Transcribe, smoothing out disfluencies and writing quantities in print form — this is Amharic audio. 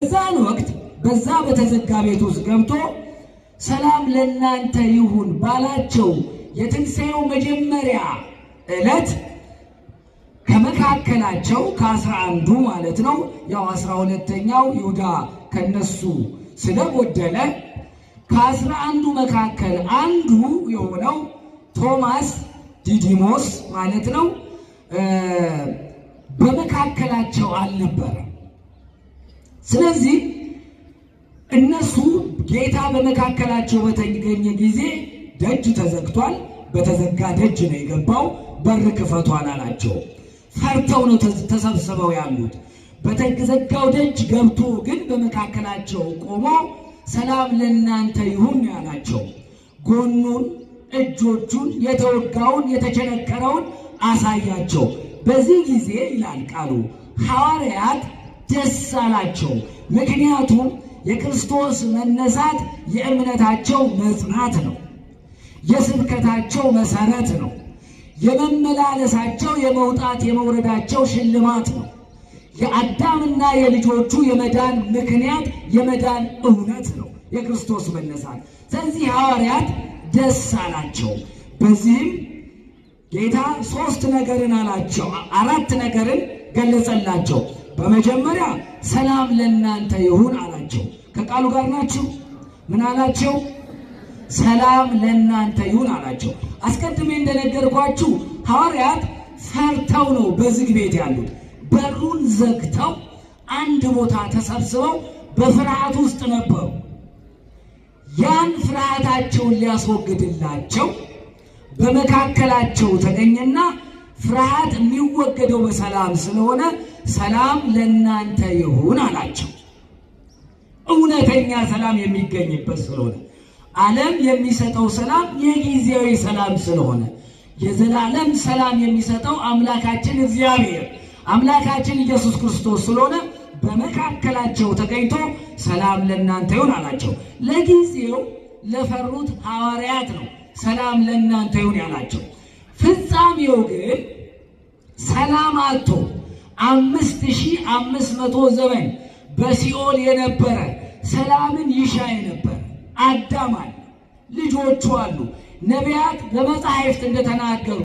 በዛን ወቅት በዛ በተዘጋ ቤት ውስጥ ገብቶ ሰላም ለእናንተ ይሁን ባላቸው የትንሣኤው መጀመሪያ ዕለት ከመካከላቸው ከ11ዱ ማለት ነው፣ ያው 12ኛው ይሁዳ ከነሱ ስለጎደለ ከ11ዱ መካከል አንዱ የሆነው ቶማስ ዲዲሞስ ማለት ነው በመካከላቸው አልነበረም። ስለዚህ እነሱ ጌታ በመካከላቸው በተገኘ ጊዜ ደጅ ተዘግቷል። በተዘጋ ደጅ ነው የገባው። በር ክፈቱ አላላቸው። ፈርተው ነው ተሰብስበው ያሉት። በተዘጋው ደጅ ገብቶ ግን በመካከላቸው ቆሞ ሰላም ለእናንተ ይሁን ያላቸው። ጎኑን፣ እጆቹን፣ የተወጋውን የተቸነከረውን አሳያቸው። በዚህ ጊዜ ይላል ቃሉ ሐዋርያት ደስ አላቸው። ምክንያቱም የክርስቶስ መነሳት የእምነታቸው መጽናት ነው፣ የስብከታቸው መሰረት ነው፣ የመመላለሳቸው የመውጣት የመውረዳቸው ሽልማት ነው። የአዳምና የልጆቹ የመዳን ምክንያት የመዳን እውነት ነው የክርስቶስ መነሳት። ስለዚህ ሐዋርያት ደስ አላቸው። በዚህም ጌታ ሶስት ነገርን አላቸው፣ አራት ነገርን ገለጸላቸው። በመጀመሪያ ሰላም ለእናንተ ይሁን አላቸው። ከቃሉ ጋር ናችሁ? ምን አላቸው? ሰላም ለእናንተ ይሁን አላቸው። አስቀድሜ እንደነገርኳችሁ ሐዋርያት ፈርተው ነው በዝግ ቤት ያሉት። በሩን ዘግተው አንድ ቦታ ተሰብስበው በፍርሃት ውስጥ ነበሩ። ያን ፍርሃታቸውን ሊያስወግድላቸው በመካከላቸው ተገኘና ፍርሃት የሚወገደው በሰላም ስለሆነ ሰላም ለእናንተ ይሁን አላቸው። እውነተኛ ሰላም የሚገኝበት ስለሆነ ዓለም የሚሰጠው ሰላም የጊዜያዊ ሰላም ስለሆነ የዘላለም ሰላም የሚሰጠው አምላካችን እግዚአብሔር አምላካችን ኢየሱስ ክርስቶስ ስለሆነ በመካከላቸው ተገኝቶ ሰላም ለእናንተ ይሁን አላቸው። ለጊዜው ለፈሩት ሐዋርያት ነው ሰላም ለእናንተ ይሁን ያላቸው። ፍጻሜው ግን ሰላም አጥቶ 5500 ዘመን በሲኦል የነበረ ሰላምን ይሻ የነበረ አዳም አለ፣ ልጆቹ አሉ። ነቢያት በመጻሕፍት እንደተናገሩ